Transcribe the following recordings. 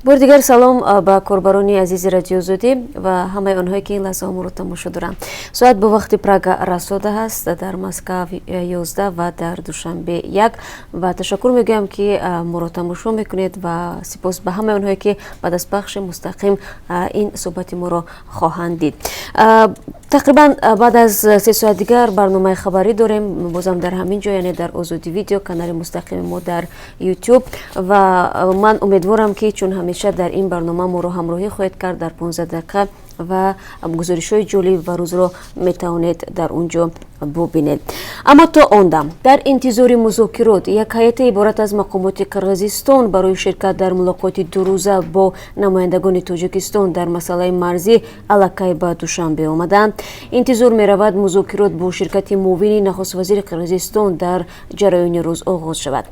Бори дигар салом ба корбарони азизи Радиои Озодӣ ва ҳамаи онҳое, ки ин лаҳзаҳо моро тамошо доранд. Соат бо вақти Прага расода ҳаст, дар Москав 11 ва дар Душанбе 1. Ва ташаккур мегӯям, ки моро тамошо мекунед, ва сипос ба ҳамаи онҳое, ки баъд аз пахши мустақим ин суҳбати моро хоҳанд дид. Тақрибан баъд аз 3 соат дигар барномаи хабарӣ дорем, бозам дар ҳамин ҷо, яъне дар Озодӣ Видео, канали мустақими мо дар Ютуб. Ва ман умедворам, ки чун ҳамеша дар ин барнома моро ҳамроҳӣ хоҳед кард дар 15 дақиқа ва гузоришҳои ҷолиб ва рӯзро метавонед дар он ҷо бубинед. Аммо то он дам дар интизори музокирот, як ҳайате иборат аз мақомоти Қирғизистон барои ширкат дар мулоқоти дурӯза бо намояндагони Тоҷикистон дар масъалаи марзӣ аллакай ба Душанбе омаданд. Интизор меравад, музокирот бо ширкати муовини нахуствазири Қирғизистон дар ҷараёни рӯз оғоз шавад.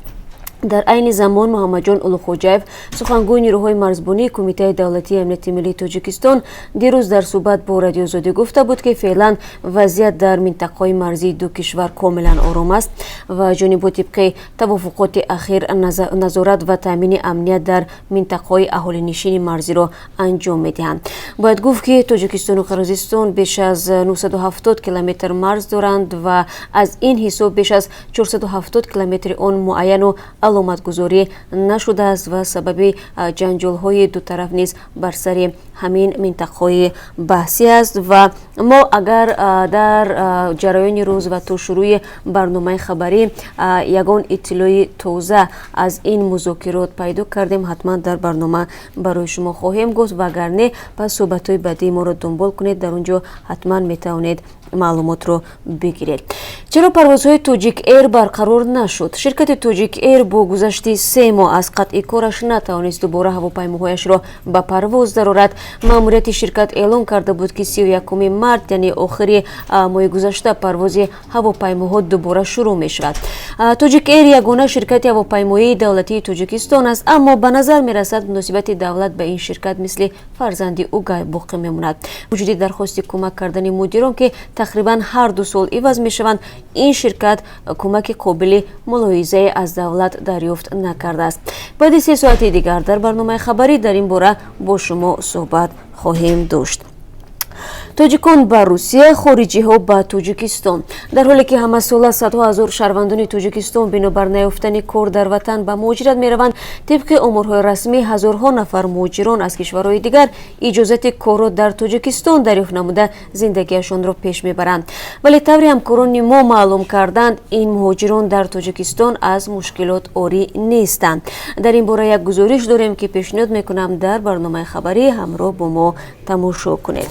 Дар айни замон Муҳаммадҷон Улуғхоҷаев, сухангӯи нирӯҳои марзбонии Кумитаи давлатии амнияти миллии Тоҷикистон, дирӯз дар суҳбат бо Радиои Озодӣ гуфта буд, ки феълан вазъият дар минтақаҳои марзии ду кишвар комилан ором аст ва ҷонибҳо тибқи тавофуқоти ахир назорат ва таъмини амният дар минтақаҳои аҳолинишини марзиро анҷом медиҳанд. Бояд гуфт, ки Тоҷикистону Қирғизистон беш аз 970 километр марз доранд ва аз ин ҳисоб беш аз 470 километри он муайяну аломатгузорӣ нашудааст ва сабаби ҷанҷолҳои дутараф низ бар сари ҳамин минтақаҳои баҳсӣ аст. Ва мо агар дар ҷараёни рӯз ва то шурӯи барномаи хабарӣ ягон иттилои тоза аз ин музокирот пайдо кардем, ҳатман дар барнома барои шумо хоҳем гуфт, ва агар не, пас суҳбатҳои баъдии моро дунбол кунед, дар он ҷо ҳатман метавонед маълумотро бигиред. Чаро парвозҳои Тоҷик Эйр барқарор нашуд? Ширкати Тоҷик Эйр бо гузашти 3 моҳ аз қатъи кораш натавонист дубора ҳавопаймоҳояшро ба парвоз дарорад. Маъмурияти ширкат эълон карда буд, ки 31-уми март, яъне охири моҳи гузашта, парвози ҳавопаймоҳо дубора шурӯъ мешавад. Тоҷик Эйр ягона ширкати ҳавопаймоии давлатии Тоҷикистон аст, аммо ба назар мерасад, муносибати давлат ба ин ширкат мисли фарзанди угай боқӣ мемонад. Вуҷуди дархости кӯмак кардани мудирон, ки тақрибан ҳар 2 сол иваз мешаванд, ин ширкат кӯмаки қобили мулоҳизае аз давлат дарёфт накардааст. Баъди 3 соати дигар дар барномаи хабарӣ дар ин бора бо шумо суҳбат хоҳем дошт. Тоҷикон ба Русия, хориҷиҳо ба Тоҷикистон. Дар ҳоле ки ҳамасола садҳо ҳазор шаҳрвандони Тоҷикистон бинобар наёфтани кор дар ватан ба муҳоҷират мераванд, тибқи оморҳои расмӣ, ҳазорҳо нафар муҳоҷирон аз кишварҳои дигар иҷозати корро дар Тоҷикистон дарёфт намуда, зиндагиашонро пеш мебаранд. Вале тавре ҳамкорони мо маълум карданд, ин муҳоҷирон дар Тоҷикистон аз мушкилот орӣ нестанд. Дар ин бора як гузориш дорем, ки пешниҳод мекунам, дар барномаи хабарӣ ҳамроҳ бо мо тамошо кунед.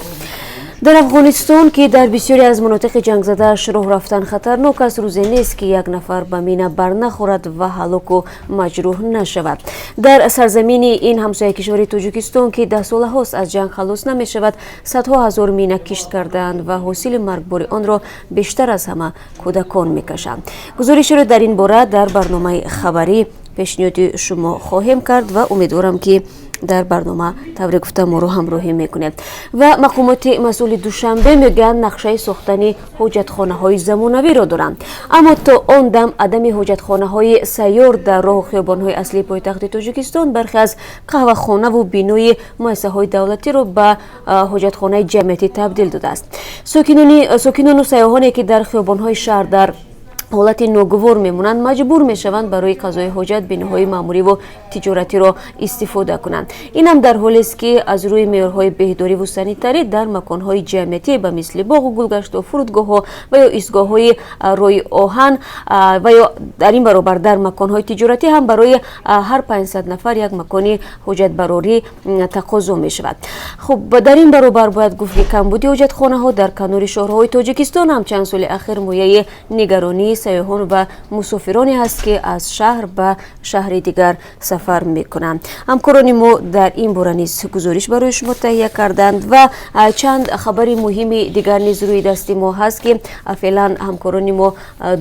Дар Афғонистон, ки дар бисёре аз манотиқи ҷангзадааш роҳ рафтан хатарнок аст, рӯзе нест, ки як нафар ба мина барнахӯрад ва ҳалоку маҷрӯҳ нашавад. Дар сарзамини ин ҳамсояи кишвари Тоҷикистон, ки даҳсолаҳост аз ҷанг халос намешавад, садҳо ҳазор мина кишт кардаанд ва ҳосили маргбори онро бештар аз ҳама кӯдакон мекашанд. Гузоришеро дар ин бора дар барномаи хабарӣ пешниҳоди шумо хоҳем кард ва умедворам, ки дар барнома, тавре гуфта, моро ҳамроҳӣ мекунед. Ва мақомоти масъули Душанбе мегӯянд, нақшаи сохтани ҳоҷатхонаҳои замонавиро доранд, аммо то он дам адами ҳоҷатхонаҳои сайёр дар роҳу хиёбонҳои аслии пойтахти Тоҷикистон бархе аз қаҳвахонаву бинои муассисаҳои давлатиро ба ҳоҷатхонаи ҷамъиятӣ табдил додааст. Сокинону сайёҳоне, ки дар хиёбонҳои шаҳр дар ҳолати ногувор мемонанд, маҷбур мешаванд барои қазои ҳоҷат биноҳои маъмуриву тиҷоратиро истифода кунанд. Инам дар ҳолест, ки аз рӯи меъёрҳои беҳдориву санитарӣ дар маконҳои ҷамъиятӣ ба мисли боғу гулгашту фурудгоҳҳо ва ё истгоҳҳои роҳи оҳан ва ё дар ин баробар дар маконҳои тиҷоратӣ ҳам барои ҳар 500 нафар як макони ҳоҷатбарорӣ тақозо мешавад. Хуб, дар ин баробар бояд гуфт, ки камбуди ҳоҷатхонаҳо дар канори шоҳроҳҳои Тоҷикистон ҳам чанд соли ахир мояи нигаронии сайёҳон ва мусофироне ҳаст, ки аз шаҳр ба шаҳри дигар сафар мекунанд. Ҳамкорони мо дар ин бора низ гузориш барои шумо таҳия карданд ва чанд хабари муҳими дигар низ рӯи дасти мо ҳаст, ки феълан ҳамкорони мо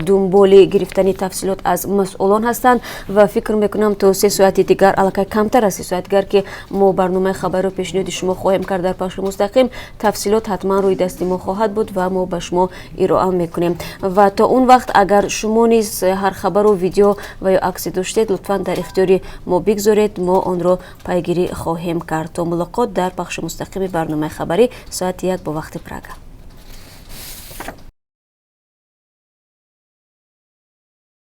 дунболи гирифтани тафсилот аз масъулон ҳастанд. Ва фикр мекунам, то 3 соати дигар, аллакай камтар аз 3 соат дигар, ки мо барномаи хабарро пешниҳоди шумо хоҳем кард дар пахши мустақим, тафсилот ҳатман рӯи дасти мо хоҳад буд ва мо ба шумо ироа мекунем. Ва то он вақт агар Агар шумо низ ҳар хабару видео ва ё аксе доштед, лутфан дар ихтиёри мо бигзоред, мо онро пайгирӣ хоҳем кард. То мулоқот дар пахши мустақими барномаи хабарӣ соати 1 бо вақти Прага.